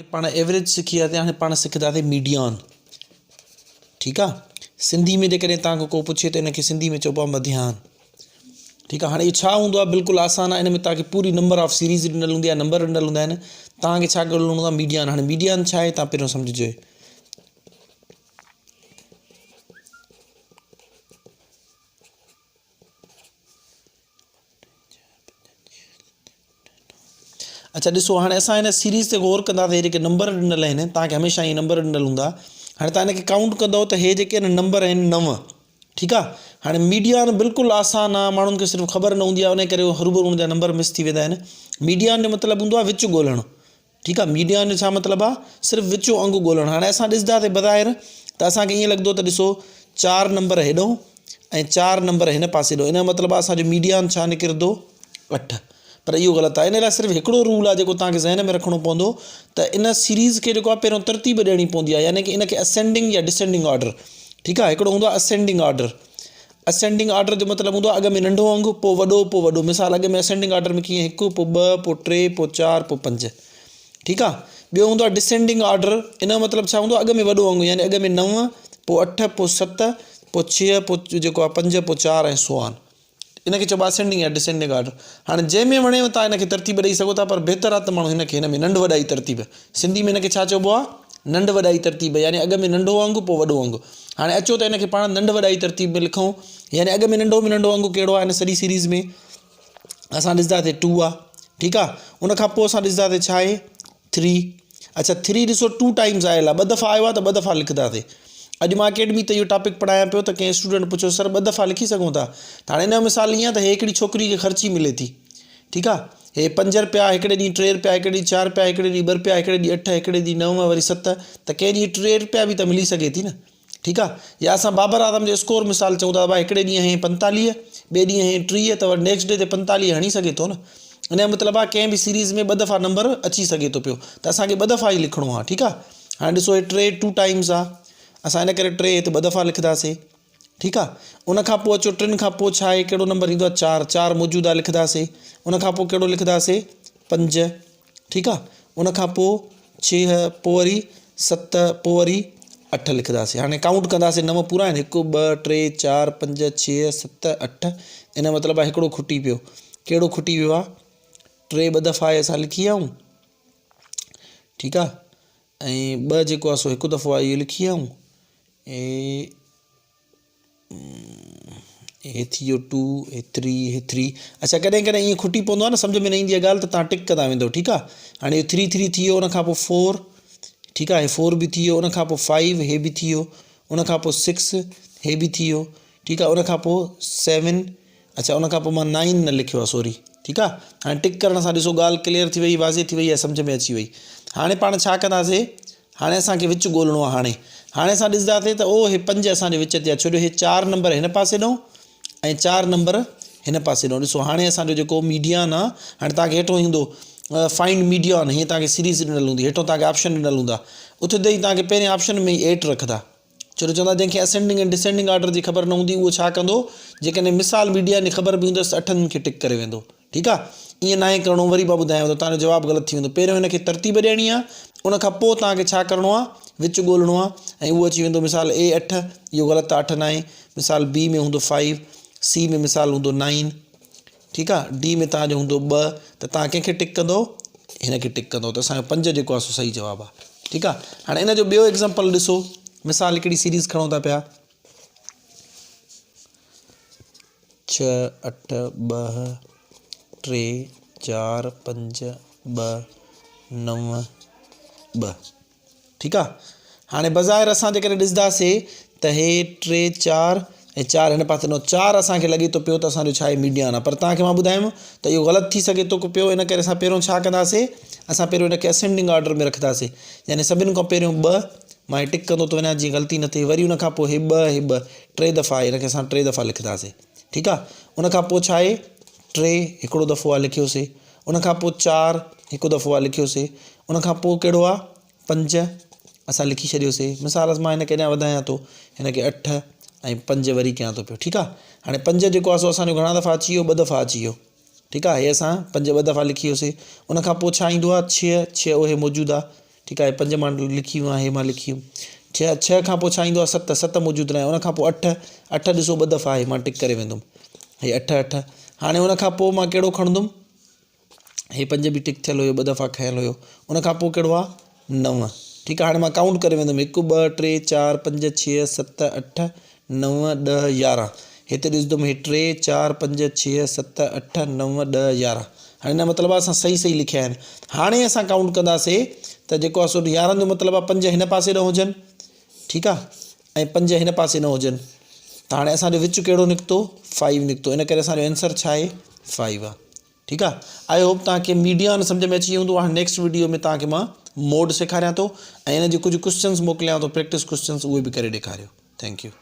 پاڻ ايوريج سکي وياسين هاڻي پاڻ سکنداسين ميڊيان ٺيڪ آ سنڌي ۾ جيڪڏهن توهان کان ڪو پڇي ته ان کي سنڌي ۾ چئبو آ مڌيان ٺيڪ آ هاڻي اهو ڇا هوندو آ بلڪل آسان آ ان ۾ توهان کي پوري نمبر آف سيريز ڏنل هوندي آ نمبر ڏنل هوندا آهن توهان کي ڇا ڳولڻو هوندو آ ميڊيان هاڻي ميڊيان ڇا آهي توهان پهريون سمجهجو اڇا ڏسو هاڻي اسان هن سيريز تي غور ڪنداسين هي جيڪي نمبر ڏنل آهن توهان کي هميشه ائين نمبر ڏنل هوندا هاڻي توهان هن کي ڪائونٽ ڪندو ته هي جيڪي آهن نمبر آهن نو ٺيڪ آهي هاڻي ميڊيان بلڪل آسان آهي ماڻهن کي صرف خبر نه هوندي آهي ان ڪري هروڀرو ان جا نمبر مس ٿي ويندا آهن ميڊيان جو مطلب هوندو آهي وچ ڳولڻ ٺيڪ آ ميڊيان جو ڇا مطلب آ صرف وچون انگ ڳولڻ هاڻي اسان ڏسنداسين بظاهر ته اسان کي ائين لڳندو ته ڏسو چار نمبر هيڏو ۽ چار نمبر هن پاسي ڏو ان جو مطلب آ اسان جو ميڊيان ڇا نڪرندو اٺ پر اهو غلط آ ان لاء صرف هڪڙو رول آ جيڪو توهان کي ذهن ۾ رکڻو پوندو ته ان سيريز کي جيڪو آ پهريون ترتيب ڏيڻي پوندي آ يعني ڪي ان کي اسينڊنگ يا ڊسينڊنگ آرڊر ٺيڪ آ هڪڙو هوندو آ اسينڊنگ آرڊر اسينڊنگ آرڊر جو مطلب هوندو آهي اڳ ۾ ننڍو انگ پوء وڏو پوء وڏو مثال اڳ ۾ اسينڊنگ آرڊر ۾ ڪيئن هڪ پوء ٻه پوء ٽي پوء چار پوء پنج ٺيڪ آ ٻيو هوندو آهي ڊسينڊنگ آرڊر ان جو مطلب ڇا هوندو آهي اڳ ۾ وڏو انگ يعني اڳ ۾ نو پوء اٺ پوء ست پوء ڇهه پوء جيڪو آهي پنج پوء چار ۽ سو آن ان کي چئبو آهي اسينڊنگ يا ڊسينڊنگ آرڊر هاڻي جنهن ۾ وڻيو تان ان کي ترتيب ڏئي سگهو ٿا پر بهتر آهي ته ماڻهو هن کي هن ۾ ننڍ وڏائي ترتيب سنڌي ۾ هن کي ڇا چئبو آهي ننڍ وڏائي ترتيب يعني اڳ ۾ ننڍو انگ پوء وڏو انگ هاڻي اچو ته هن کي پاڻ ننڍ وڏائي ترتيب ۾ لکون يعني اڳ ۾ ننڍو ۾ ننڍو انگ ڪهڙو آهي هن سڄي سيريز ۾ اسان ڏسنداسين ٽو آهي ٺيڪ آهي ان کان پوء اسان ڏسنداسين ڇا آهي ٿري اڇا ٿري ڏسو ٽو ٽائمز آيل آهي ٻه دفعا آيو آهي ته ٻه دفعا لکنداسين اڄ مان اڪيڊمي تي اهو ٽاپڪ پڙهايان پيو ته ڪنهن اسٽوڊنٽ پڇيو سر ٻه دفعا لکي سگهون ٿا ته هاڻي ان جو مثال ائين آهي ته هي هڪڙي ڇوڪري کي خرچي ملي ٿي ٺيڪ آهي هي پنج رپيا هڪڙي ڏينهن ٽي رپيا هڪڙي ڏينهن چار رپيا هڪڙي ڏينهن ٻه رپيا هڪڙي ڏينهن اٺ هڪڙي ڏينهن نو وري ست ته ڪنهن ڏينهن ٽي رپيا به ته ملي سگهي ٿي نه ٺيڪ آ يا اسان بابر اعظم جو اسڪور مثال چئون ٿا ته ڀاء هڪڙي ڏينهن هنئين پنتاليهه ٻئي ڏينهن هنئين ٽيهه ته وري نيڪسٽ ڊي تي پنتاليهه هڻي سگهي ٿو نه ان جو مطلب آ ڪنهن به سيريز ۾ ٻه دفعا نمبر اچي سگهي ٿو پيو ته اسان کي ٻه دفعا ئي لکڻو آ ٺيڪ آ هاڻي ڏسو هي ٽي ٽو ٽائمز آ اسان ان ڪري ٽي هتي ٻه دفعا لکنداسي ٺيڪ آ ان کان پوء اچو ٽن کان پوء ڇا آهي ڪهڙو نمبر ايندو آ چار چار موجود آ لکنداسي ان کان پوء ڪهڙو لکنداسي پنج ٺيڪ آ ان کان پوء ڇهه پوء وري ست پوء وري اٺ لکنداسين هاڻي ڪائونٽ ڪنداسين نو پورا آهن هڪ ٻه ٽي چار پنج ڇهه ست اٺ ان جو مطلب آهي هڪڙو کٽي پيو ڪهڙو کٽي ويو آهي ٽي ٻه دفعا آهي اسان لکي آيا آهيون ٺيڪ آهي ۽ ٻه جيڪو آهي سو هڪ دفعو آهي اهو لکي آيا آهيون ۽ هي ٿي ويو ٽو هي ٿري هي ٿري اڇا ڪڏهن ڪڏهن ائين کٽي پوندو آهي نه سمجهه ۾ نه ايندي آهي ڳالهه ته تان ٽڪ ڪندا ويندو ٺيڪ آهي هاڻي هي ٿري ٿري ٿي ويو ان کان پوء فور ٺيڪ آهي هي فور به ٿي ويو ان کان پوء فائيو هي به ٿي ويو ان کان پوء سڪس هي به ٿي ويو ٺيڪ آهي ان کان پوء سيون اڇا ان کان پوء مان نائن نه لکيو آهي سوري ٺيڪ آهي هاڻي ٽڪ ڪرڻ سان ڏسو ڳالهه ڪليئر ٿي وئي واضح ٿي وئي ۽ سمجهه ۾ اچي وئي هاڻي پاڻ ڇا ڪنداسي هاڻي اسان کي وچ ڳولڻو آهي هاڻي هاڻي اسان ڏسنداسين ته او هي پنج اسان جي وچ تي آهي ڇو جو هي چار نمبر هن پاسي ڏئون ۽ چار نمبر هن پاسي ڏئون ڏسو هاڻي اسان جو جيڪو ميڊيان آهي هاڻي توهان کي هيٺو ايندو فائنڊ ميڊيان هيئن توهان کي سيريز ڏنل هوندي هيٺو توهان کي آپشن ڏنل هوندا اتي ئي توهان کي پهرين آپشن ۾ ئي ايٽ رکندا ڇو جو چوندا جنهن کي اسينڊنگ ۽ ڊسينڊنگ آرڊر جي خبر نه هوندي اهو ڇا ڪندو جيڪڏهن مثال ميڊيان جي خبر به هوندس ته اٺن کي ٽڪ ڪري ويندو ٺيڪ آ ائين ناهي ڪرڻو وري مان ٻڌايانو ٿو توهان جو جواب غلط ٿي ويندو پهريون هن کي ترتيب ڏيڻي آ ان کان پوء توهان کي ڇا ڪرڻو آ وچ ڳولڻو آ ۽ اهو اچي ويندو مثال اي اٺ اهو غلط آ اٺ ناهي مثال بي ۾ هوندو فائيو سي ۾ مثال هوندو نائين ٺيڪ آ ڊي ۾ توهان جو هوندو ٻه ته توهان ڪنهن کي ٽڪ ڪندو هن کي ٽڪ ڪندو ته اسان جو پنج جيڪو آ سو صحيح جواب آ ٺيڪ آ هاڻي ان جو ٻيو ايگزامپل ڏسو مثال هڪڙي سيريز کڻو ٿا پيا ڇهه، اٺ، ٻه، ٽي، چار، پنج، ٻه، نو، ٻه. ٺيڪ آ هاڻي بظاهر اسان جيڪڏهن ڏسنداسي ته هي ٽي چار ۽ چار هن پاسي نو چار اسان کي لڳي ٿو پيو ته اسان جو ڇا آهي ميڊيان آهي پر توهان کي مان ٻڌايم ته اهو غلط ٿي سگهي ٿو پيو ان ڪري اسان پهريون ڇا ڪنداسي اسان پهريون هن کي اسينڊنگ آرڊر ۾ رکنداسي يعني سڀني کان پهريون ٻه مان هي ٽڪ ڪندو ٿو وڃان جيئن غلطي نه ٿئي وري ان کان پوء هي ٻه هي ٻه ٽي دفعا آهي ان کي اسان ٽي دفعا لکنداسين ٺيڪ آ ان کان پوء ڇا آهي ٽي هڪڙو دفعو آ لکيوسي ان کان پوء چار هڪ دفعو آ لکيوسي ان کان پوء ڪهڙو آ پنج اسان لکي ڇڏيوسي مثال مان هن کي اڃا وڌايان ٿو هن کي اٺ ۽ پنج وري ڪيان ٿو پيو ٺيڪ آ هاڻي پنج جيڪو آ سو اسان جو گهڻا دفعا اچي ويو ٻه دفعا اچي ويو ٺيڪ آ هي اسان پنج ٻه دفعا لکي ويوسي ان کان پوء ڇا ايندو آ ڇهه ڇهه اهي موجود آ. ٺيڪ آهي پنج مان لکي ويو آهي مان لکي ويم ڇهه ڇهه کان پوء ڇا ايندو آهي ست ست موجود ناهي ان کان پوء اٺ اٺ ڏسو ٻه دفعا آهي مان ٽڪ ڪري ويندم هي اٺ اٺ هاڻي ان کان پوء مان ڪهڙو کڻندم هي پنج به ٽڪ ٿيل هيو ٻه دفعا کنيل هيو ان کان پوء ڪهڙو آهي نو ٺيڪ آهي هاڻي مان ڪائونٽ ڪري ويندم هڪ ٻه ٽي چار پنج ڇهه ست اٺ نو ڏهه 11 هتي ڏسندم هي ٽي چار پنج ڇهه ست اٺ نو ڏهه 11 هاڻي هن مطلب آهي اسان صحيح صحيح لکيا آهن هاڻي اسان ڪائونٽ ڪنداسي ته جيڪو آهي سو 11 جو مطلب آهي پنج هن پاسي ڏانهن هجن ٺيڪ آهي ۽ پنج هن پاسي نه هجن ته هاڻي اسان جو وچ ڪهڙو نڪتو فائيو نڪتو ان ڪري اسان جو آنسر ڇا آهي فائيو آهي ٺيڪ آ I hope توهان کي ميڊيان سمجھ ۾ اچي ويو هوندو هاڻي نيڪسٽ وڊيو ۾ توهان کي مان موڊ سيکاريان ٿو ۽ ان جي ڪجهه ڪوسچنس موڪليان ٿو پريڪٽس ڪوسچنس اهي به ڪري ڏيکاريو thank you.